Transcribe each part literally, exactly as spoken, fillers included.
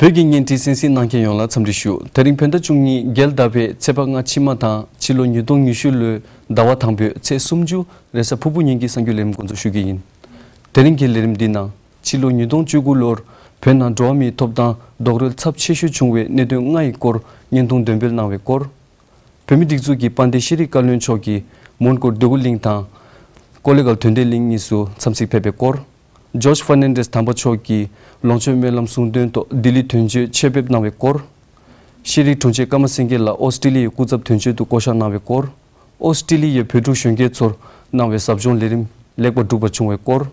བོད་ཀྱི་བརྙན་འཕྲིན་གསན་གཟིགས་གནང་མཁན་ཡོངས་ལ་འཚམས་འདྲི་ཞུ། དེ་རིང་བོད་ཟླ་བཅུ་གཉིས་རྒྱལ་ཟླ་བའི་ཚེས་པ་ལྔ་ཕྱི་མ་དང་ཕྱི་ལོ་ཉིས་སྟོང་ཉི་ཤུ་ལོའི་ཟླ་བ་དང་པོའི་ཚེས་སུམ་ཅུ་རེས་གཟའ་ཕུར་བུ་ཉིན་གྱི་གསར་འགྱུར་ལས་རིམ་འགོ་འཛུགས་ཞུ་གི་ཡིན། དེ་རིང་གི་ལས་རིམ་འདི་ནང་ཕྱི་ལོ་ཉིས་སྟོང་བཅུ་དགུ་ལོར་བོད་ནང་འགྲོ་བ་མིའི་ཐོབ་ཐང་རྡོག་རོལ་ཚབས་ཆེ་ཤོས་བྱུང་བའི་གནད་དོན་ལྔ་ཡི་སྐོར་བརྙན་ཐུང་འདོན་སྤེལ་གནང་བའི་སྐོར། བོད་མིའི་སྒྲིག་འཛུགས་ཀྱི་དཔལ་ལྡན་ཤེས་རིག་བཀའ་བློན་མཆོག་གིས་མོན་གྷོ་འདོད་རྒུ་གླིང་དང་། ཀོ་ལེ་གལ་དོན་ལྡན་གླིང་གཉིས་སུ་འཚམས་གཟིགས་ཕེབས་པའི་སྐོར། ཇོརྗ་ཧྥ་ནན་ཌེས་དམ་པ་མཆོག་གིས་ལོངས་སྤྱོད་སྨོན་ལམ་གསུང་འདོན་ཐོག་ལྡི་ལི་དོན་གཅོད་ཆེད་ཕེབས་གནང་བའི་སྐོར། ཤེས་རིག་དྲུང་ཆེ་ཀརྨ་སེང་གེ་ལགས་ཨོ་སི་ཀྲི་ལི་ཡའི་སྐུ་ཚབ་དོན་གཅོད་དུ་བསྐོ་གཞག་གནང་བའི་སྐོར། ཨོ་སི་ཀྲི་ལི་ཡའི་བོད་ཕྲུག་གཞོན་སྐྱེས་ཚོར་གནང་བའི་ཟབ་སྦྱོང་ལས་རིམ་ལེགས་པར་གྲུབ་པ་བྱུང་བའི་སྐོར།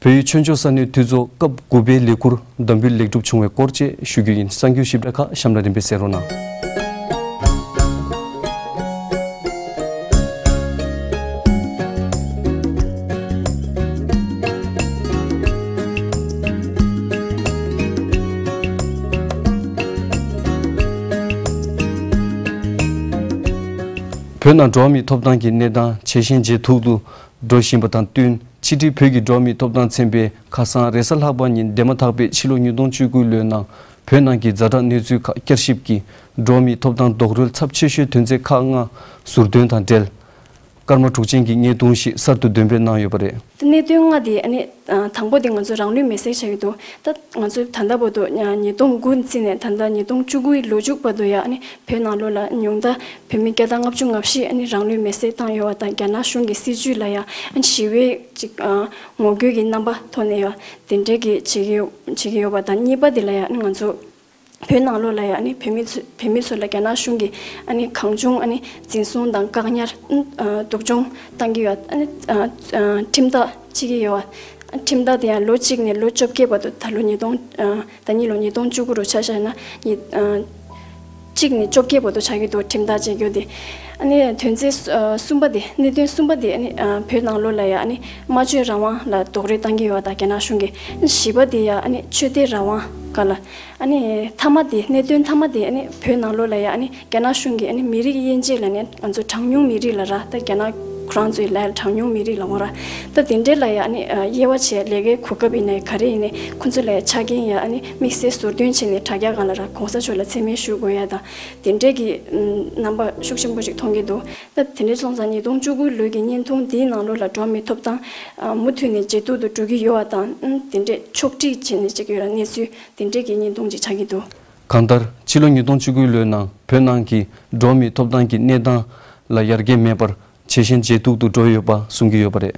བོད་ཡུལ་ཆོས་འབྱོར་ས་གནས་འཐུས་ཚོགས་སྐབས་དགུ་པའི་ལས་ཁུར་དམ་འབུལ་ལེགས་གྲུབ་བྱུང་བའི་སྐོར་བཅས་ཞུ་རྒྱུ་ཡིན། གསར་འགྱུར་ཞིབ་ཕྲ་ཁག་གཤམ་ལ་རིམ་པས་གསན་རོགས་གནང་། བོད་ནང་འགྲོ་བ་མིའི་ཐོབ་ཐང་གི་གནས་སྟངས་ཇེ་ཞན་ཇེ་སྡུག་ཏུ་འགྲོ་བཞིན་པ་དང་བསྟུན། ཕྱི་དྲིལ་བོད་ཀྱི་འགྲོ་བ་མིའི་ཐོབ་ཐང་ཚན་པས་ཁ་སང་རེས་གཟའ་ལྷག་པ་ཉིན་འདས་མ་ཐག་པའི་ཕྱི་ལོ་ཉིས་སྟོང་བཅུ་དགུ་ལོའི་ནང་བོད་ནང་གི་ཛ་དྲག་གནས་ཚུལ་ཁག་བསྐྱར་ཞིབ་ཀྱིས་འགྲོ་བ་མིའི་ཐོབ་ཐང་རྡོག་རོལ་ཚབས་ཆེ་ཤོས་དོན་ཚན་ཁག་ལྔ་ཟུར་འདོན་དང་འབྲེལ། སྐར་མ་དྲུག་ཅན་གྱི་བརྙན་ཐུང་ཞིག་གསར་དུ་འདོན་སྤེལ་གནང་ཡོད་པ་རེད། གནད་དོན་ལྔ་དེ་ཨ་ནི་དང་པོ་དེ་ང་ཚོ་རང་ལུས་མེར་སྲེག་བྱ་ཡི་འདུག་ད་ང་ཚོ་ད་ལྟ་བར་དུ་ཉིས་སྟོང་དགུ་ནས་བརྩིས་ནས་ད་ལྟ་ཉིས་སྟོང་བཅུ་དགུའི་ལོ་མཇུག་བར་དུ་ཡང་ཨ་ནི་བོད་ནང་ལོགས་ལ་ཉུང་མཐའ་བོད་མི་བརྒྱ་དང་ལྔ་བཅུ་ང་བཞི་ཨ་ནི་རང་ལུས་མེར་སྲེག་བཏང་ཡོད་པ་དང་། རྒྱ་ནག་གཞུང་གི་སྲིད་བྱུས་ལ་ཡང་ཨ་ནི་ཞི་བའི་ཅིག་ངོ་རྒོལ་གྱི་རྣམ་པ་ཐོག་ནས་ཡང་དེ་འདྲའི་གི་བྱེད་ཀྱི་ཡོད་བྱེད་ཀྱི་ཡོད་པ་དང་། གཉིས་པ་དེ་ལ་ཡང་ཨ་ནི་ང་ཚོ་བོད་ནང་ལོགས་ལ་ཡང་ཨ་ནི་བོད་མི་ཚོ་བོད་མི་ཚོ་ལ་རྒྱ་ནག་གཞུང་གིས་ཨ་ནི་གང་བྱུང་ཨ་ནི་འཛིན་བཟུང་དང་བཀག་ཉར་ཨ་ནི་སྡུག་སྦྱོང་བཏང་གི་ཡོད། ཨ་ནི་ཨ་ཨ་ཁྲིམས་ཐག་བཅད་ཀྱི་ཡོད། ཁྲིམས་ཐག་དེ་ཡང་ལོ་གཅིག་ནས་ལོ་བཅོ་བརྒྱད་བར་དུ། ད་ལོ་ཉིས་སྟོང་ཨ་ད་ཉིས་ལོ་ཉིས་སྟོང་བཅུ་དགུ་རུ་ཆ་བཞག་ན་ཉིས་ཨ་གཅིག་ནས་བཅོ་བརྒྱད་བར་དུ་ཆགས་ཀྱི་འདུག་ཁྲིམས་ཐག་བཅད་རྒྱུ་དེ། ཨ་ནི་དོན་ཚན་གསུམ་པ་དེ། གནད་དོན་གསུམ་པ་དེ་ཨ་ནི་བོད་ནང་ལོགས་ལ་ཡང་ཨ་ནི་སྨྲ་བརྗོད་རང་དབང་ལ་རྡོག་རོལ་བཏང་གི་ཡོད་པ་དང་། རྒྱ་ནག་གཞུང་གིས། བཞི་པ་དེ་ཡང་ཨ་ནི་ཆོས་དད་རང་དབང་སྒང་ལ། ཨ་ནི་མཐའ་མ་དེ། གནད་དོན་མཐའ་མ་དེ་ཨ་ནི་བོད་ནང་ལོགས་ལ་ཡང་ཨ་ནི་རྒྱ་ནག་གཞུང་གིས་ཨ་ནི་མི་རིགས་དབྱེ་འབྱེད་ལ་ནི་ང་ཚོ་གྲངས་ཉུང་མི་རིགས་ལ་ར། ད་རྒྱ་ནག་ཁོ་རང་ཚོའི་ལ་གྲངས་ཉུང་མི་རིགས་ལ་འོ་ར། ད་དེ་འདྲའི་ལ་ཡང་ཨ་ནི་དབྱེ་བ་བྱས། ལས་ཀའི་གོ་སྐབས་ཡིན་ནའི་ག་རེ་ཡིན་ནའི་ཁོ་ཚོ་ལ་ཡང་ཆ་རྐྱེན་ཡང་ཨ་ནི་དམིགས་བསལ་ཟུར་འདོན་བྱས་ནས་དྲ་རྒྱ་སྒང་ལ་ར་གོང་ས་མཆོག་ལ་མཚན་སྨད་ཞུ་དགོས་ཡ་དང་། དེ་འདྲའི་གི་རྣམ་པ་ཤུགས་ཆེན་པོ་ཞིག་མཐོང་གི་འདུག་ད་དེ་འདྲའི་སོང་ཙང་ཉིས་སྟོང་བཅུ་དགུ་ལོའི་གི་བརྙན་ཐུང་འདིའི་ནང་ལོགས་ལ་འགྲོ་བ་མིའི་ཐོབ་ཐང་མུ་མཐུད་ནས་ཇེ་སྡུག་ཏུ་འགྲོ་གི་ཡོད་པ་དང་། དེ་འདྲའི་ཕྱོགས་སྒྲིག་བྱས་ནས་བྱེད་ཀྱི་ཡོད་ར། གནས་ཚུལ་དེ་འདྲའི་གི་བརྙན་ཐུང་ཅིག་ཆགས་ཀྱི་འདུག་གང་ལྟར་ཕྱི་ལོ་ཉིས་སྟོང་བཅུ་དགུ་ལོའི་ནང་བོད་ནང་གི་འགྲོ་བ་མིའི་ཐོབ་ཐང་གི་གནས་སྟངས་ལ་ཡར་རྒྱས་མེད་པར་ཇེ་ཞན་ཇེ་སྡུག་ཏུ་འགྲོ་ཡོད་པ་གསུང་གི་ཡོད་པ་རེད།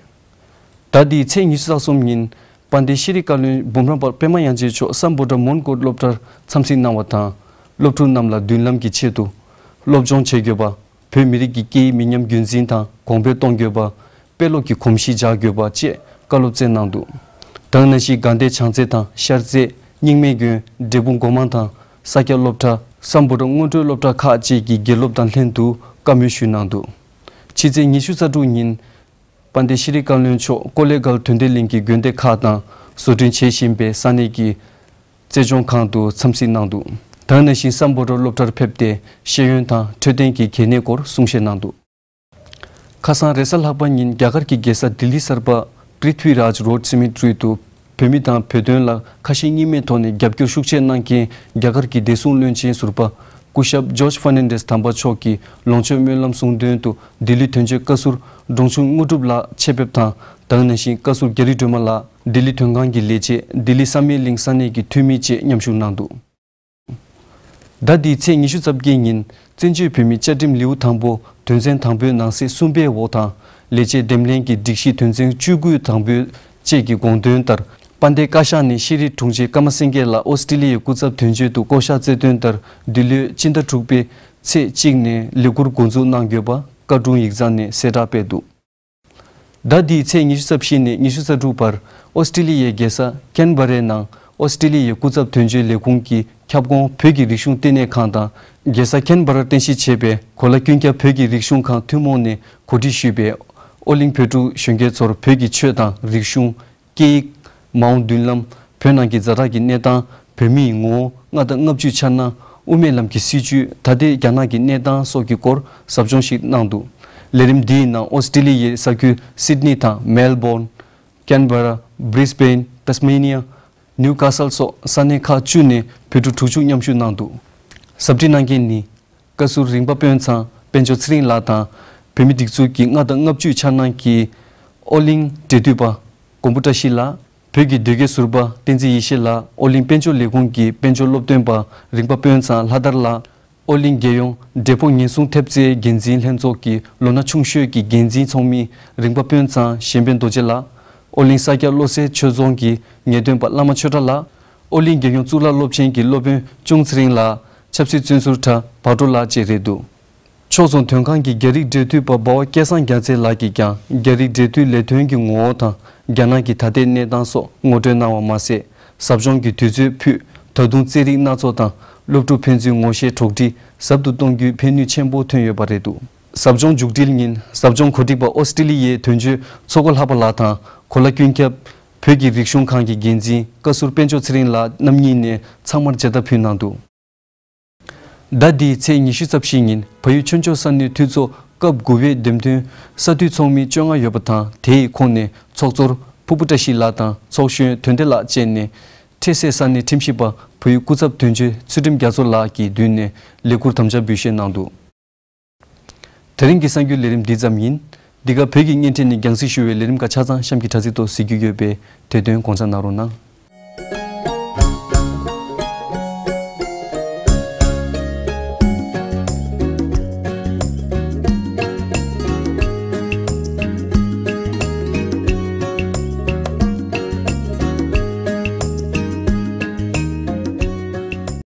ཟླ་འདིའི་ཚེས་ཉི་ཤུ་རྩ་གསུམ་ཉིན་དཔལ་ལྡན་ཤེས་རིག་བཀའ་བློན་འབུམ་རམས་པ་པད་མ་དབྱངས་ཅན་མཆོག་སམ་བྷོ་ཊ་མོན་གྷོ་སློབ་གྲྭར་འཚམས་གཟིགས་གནང་བ་དང་། སློབ་ཕྲུག་རྣམས་ལ་མདུན་ལམ་གྱི་ཆེད་དུ་སློབ་སྦྱོང་བྱེད་དགོས་པ། བོད་མི་རིགས་ཀྱི་སྐད་ཡིག་མི་ཉམས་རྒྱུན་འཛིན་དང་གོང་འཕེལ་གཏོང་དགོས་པ། དཔེ་ཀློག་གི་གོམས་གཤིས་འཇགས་དགོས་པ་བཅས་བཀའ་སློབ་སྩལ་གནང་འདུག་དེ་ནང་བཞིན་དགའ་ལྡན་བྱང་རྩེ་དང་ཤར་རྩེ། རྙིང་མའི་དགོན། འབྲས་སྤུངས་སྒོ་མང་དང་ས་སྐྱ་སློབ་གྲྭ། སམ་བྷོ་ཊ་སྔོན་འགྲོའི་སློབ་གྲྭ་ཁག་བཅས་ཀྱི་དགེ་སློབ་དང་ལྷན་དུ་བཀའ་མོལ་ཞུས་གནང་འདུག་ཕྱི་ཚེས་ཉི་ཤུ་རྩ་དྲུག་ཉིན་དཔལ་ལྡན་ཤེས་རིག་བཀའ་བློན་མཆོག་ཀོ་ལེ་གལ་དོན་ལྡན་གླིང་གི་དགོན་སྡེ་ཁག་དང་བཟོ་སྐྲུན་བྱེད་བཞིན་པའི་ས་གནས་ཀྱི་རྩེད་སྦྱོང་ཁང་དུ་འཚམས་གཟིགས་གནང་འདུག་དེ་ནང་བཞིན་སམ་བྷོ་ཊ་སློབ་གྲྭར་ཕེབས་ཏེ་ཤེས་ཡོན་དང་འཕྲོད་བསྟེན་གྱི་གལ་གནད་སྐོར་གསུང་བཤད་གནང་འདུག་ཁ་སང་རེས་གཟའ་ལྷག་པ་ཉིན་རྒྱ་གར་གྱི་རྒྱལ་ས་ལྡི་ལི་གསར་པ་པྲིཐ་ཝི་རཱཇ་རོཌ་སི་མི་ཊི་རི་དུ་བོད་མི་དང་བོད་དོན་ལ་ཁ་ཞེ་གཉིས་མེད་ཐོག་ནས་རྒྱབ་སྐྱོར་ཤུགས་ཆེ་གནང་མཁན་རྒྱ་གར་གྱི་བདེ་སྲུང་བློན་ཆེན་ཟུར་པ་སྐུ་ཞབས་ཇོརྗ་ཧྥར་ནན་ཌེས་དམ་པ་མཆོག་གིས་ལོངས་སྤྱོད་སྨོན་ལམ་གསུང་འདོན་དུ་ལྡི་ལི་དོན་གཅོད་བཀའ་ཟུར་འབྲོང་ཆུང་དངོས་གྲུབ་ལགས་ཆེད་ཕེབས་དང་། དེ་ནང་བཞིན་བཀའ་ཟུར་རྒྱ་རི་སྒྲོལ་མ་ལགས། ལྡི་ལི་དོན་ཁང་གི་ལས་བྱེད། ལྡི་ལི་བསམ་ཡས་གླིང་ས་གནས་ཀྱི་འཐུས་མི་བཅས་མཉམ་ཞུགས་གནང་འདུག་ཟླ་འདིའི་ཚེས་ཉི་ཤུ་རྩ་བརྒྱད་ཉིན་བཙན་བྱོལ་བོད་མིའི་བཅའ་ཁྲིམས་ལེའུ་དང་པོ་དོན་ཚན་དང་པོའི་ནང་གསེས་གསུམ་པའི་འོག་དང་། ལས་བྱེད་འདེམས་ལྷན་གྱི་སྒྲིག་གཞི་དོན་ཚན་བཅུ་དགུ་དང་པོའི་བཅས་ཀྱི་དགོངས་དོན་ལྟར། དཔལ་ལྡན་བཀའ་ཤག་ནས་ཤེས་རིག་དྲུང་ཆེ་ཀརྨ་སེང་གེ་ལགས་ཨོ་སི་ཀྲི་ལི་ཡའི་སྐུ་ཚབ་དོན་གཅོད་དུ་བསྐོ་གཞག་སྩལ་དོན་ལྟར། འདི་ལོའི་སྤྱི་ཟླ་དྲུག་པའི་ཚེས་གཅིག་ནས་ལས་འཁུར་འགོ་འཛུགས་གནང་དགོས་པ་བཀའ་དྲུང་ཡིག་ཚང་ནས་གསལ་བསྒྲགས་སྤེལ་འདུག་ཟླ་འདིའི་ཚེས་ཉི་ཤུ་རྩ་བཞི་ནས་ཉི་ཤུ་རྩ་དྲུག་བར་ཨོ་སི་ཀྲི་ལི་ཡའི་རྒྱལ་ས་ཁན་བྷ་རའི་ནང་ཨོ་སི་ཀྲི་ལི་ཡའི་སྐུ་ཚབ་དོན་གཅོད་ལས་ཁུངས་ཀྱི་ཁྱབ་ཁོངས་བོད་ཀྱི་རིག་གཞུང་ལྟེ་གནས་ཁང་དང་། རྒྱལ་ས་ཁན་བྷ་རར་རྟེན་གཞི་བྱས་པའི་གོ་ལ་ཀུན་ཁྱབ་བོད་ཀྱི་རིག་གཞུང་ཁང་ཐུན་མོང་ནས་གོ་སྒྲིག་ཞུས་པའི་ཨོ་གླིང་བོད་ཕྲུག་གཞོན་སྐྱེས་ཚོར་བོད་ཀྱི་ཆོས་དང་རིག་གཞུང་། སྐད་ཡིག་མ་འོངས་མདུན་ལམ། བོད་ནང་གི་ཛ་དྲག་གི་གནས་སྟངས། བོད་མིའི་ངོ་བོ། ལྔ་དང་ལྔ་བཅུའི་འཆར་སྣང་། དབུ་མའི་ལམ་གྱི་སྲིད་བྱུས། ད་ལྟའི་རྒྱ་ནག་གི་གནས་སྟངས་སོགས་ཀྱི་སྐོར་ཟབ་སྦྱོང་ཞིག་གནང་འདུག་ལས་རིམ་འདིའི་ནང་ཨོ་སི་ཀྲི་ལི་ཡའི་ས་ཁུལ་སིད་ནི་དང་མེལ་བོན། ཀན་བྷ་ར། བྷྲིས་བྷེན། ཏཱས་མེ་ནི་ཡ། ནིའུ་ཀ་སལ་སོགས་ས་གནས་ཁག་བཅུ་ནས་བོད་ཕྲུག་དྲུག་ཅུ་མཉམ་ཞུགས་གནང་འདུག། ཟབ་ཁྲིད་གནང་མཁན་ནི། བཀའ་ཟུར་རིམ་པ་དཔོན་ཚང་དཔལ་འབྱོར་ཚེ་རིང་ལགས་དང་། བོད་མི་སྒྲིག་འཛུགས་ཀྱི་ལྔ་དང་ལྔ་བཅུའི་འཆར་སྣང་གི་ཨོ་གླིང་འབྲེལ་མཐུད་པ་མགོན་པོ་བཀྲ་ཤིས་ལགས། བོད་ཀྱི་དོལ་རྒྱལ་ཟུར་པ་བསྟན་འཛིན་ཡེ་ཤེས་ལགས། ཨོ་གླིང་དཔལ་འབྱོར་ལས་ཁུངས་ཀྱི་དཔལ་འབྱོར་སློབ་སྟོན་པ་རིམ་པ་དཔོན་ཚང་ལྷ་དར་ལགས། ཨོ་གླིང་རྒྱལ་ཡོངས་འབྲས་སྤུངས་ཉེན་སྲུང་ཐེབས་རྩའི་འགན་འཛིན་ལྷན་ཚོགས་ཀྱི་ལོ་ན་ཆུང་ཤོས་ཀྱི་འགན་འཛིན་ཚོགས་མི་རིམ་པ་དཔོན་ཚང་གཞན་ཕན་རྡོ་རྗེ་ལགས། ཨོ་གླིང་ས་སྐྱ་བློ་གསལ་ཆོས་རྫོང་གི་ངེས་སྟོན་པ་བླ་མ་ཆོས་གྲགས་ལགས། ཨོ་གླིང་རྒྱལ་ཡོངས་གཙུག་ལག་སློབ་ཆེན་གྱི་སློབ་དཔོན་ཅུང་ཚེ་རིང་ལགས། ཆབ་སྲིད་བཙོན་ཟུར་གྲྭ་བག་དྲོ་ལགས་བཅས་རེད་འདུག། ཕྱོགས་མཚུངས་དོན་ཁང་གི་རྒྱ་རིགས་འབྲེལ་མཐུད་པ་འབའ་བ་སྐལ་བཟང་རྒྱལ་མཚན་ལགས་ཀྱིས་ཀྱང་རྒྱ་རིགས་འབྲེལ་མཐུད་ལས་དོན་གྱི་ངོ་བོ་དང་། རྒྱ་ནག་གི་ད་ལྟའི་གནས་སྟངས་སོགས་ངོ་སྤྲོད་གནང་བ་མ་ཟད། ཟབ་སྦྱོང་གི་དུས་ཚོད་ཕུད། ད་དུང་རྩེད་རིགས་སྣ་ཚོགས་དང་། སློབ་ཕྲུག་ཕན་ཚུན་ངོ་ཤེས་གྲོགས་འདྲིས་ཟབ་ཏུ་གཏོང་རྒྱུའི་ཕན་ནུས་ཆེན་པོ་ཐོན་ཡོད་པ་རེད་འདུག། ཟབ་སྦྱོང་མཇུག་སྒྲིལ་ཉིན། ཟབ་སྦྱོང་གོ་སྒྲིག་པ་ཨོ་སི་ཀྲི་ལི་ཡའི་དོན་གཅོད་མཚོ་སྒོ་ལྷག་པ་ལགས་དང་། གོ་ལ་ཀུན་ཁྱབ། བོད་ཀྱི་རིག་གཞུང་ཁང་གི་འགན་འཛིན་བཀའ་ཟུར་དཔལ་འབྱོར་ཚེ་རིང་ལགས་རྣམ་གཉིས་ནས་ཚང་མར་མཇལ་དར་ཕུལ་གནང་འདུག། ཟླ་འདིའི་ཚེས་ཉི་ཤུ་རྩ་བཞི་ཉིན་བལ་ཡུལ་ཆོས་འབྱོར་ས་གནས་འཐུས་ཚོགས་སྐབས་དགུ་པའི་འདེམས་ཐོན་ས་འཐུས་ཚོགས་མི་བཅོ་ལྔ་ཡོད་པ་དང་། དེའི་ཁོངས་ནས་ཚོགས་གཙོར་ཕུར་བུ་བཀྲ་ཤིས་ལགས་དང་ཚོགས་གཞོན་དོན་ལྡན་ལགས་བཅས་ནས་འཕྲལ་སེལ་ས་གནས་ཁྲིམས་ཞིབ་པ་བལ་ཡུལ་སྐུ་ཚབ་དོན་གཅོད་ཚུལ་ཁྲིམས་རྒྱ་མཚོ་ལགས་ཀྱི་མདུན་ནས་ལས་འཁུར་དམ་བཅའ་འབུལ་བཞེས་གནང་འདུག། དེ་རིང་གི་གསར་འགྱུར་ལས་རིམ་འདི་ཙམ་ཡིན། འདི་ག་བོད་ཀྱི་བརྙན་འཕྲིན་ནས་རྒྱང་སྲིང་ཞུ་བའི་ལས་རིམ་ཁག་ཆ་ཚང་གཤམ་གྱི་དྲ་ཚིགས་ཐོག་གཟིགས་རྒྱུ་ཡོད་པས་དེ་དོན་དགོངས་འཇགས་གནང་རོགས་གནང་།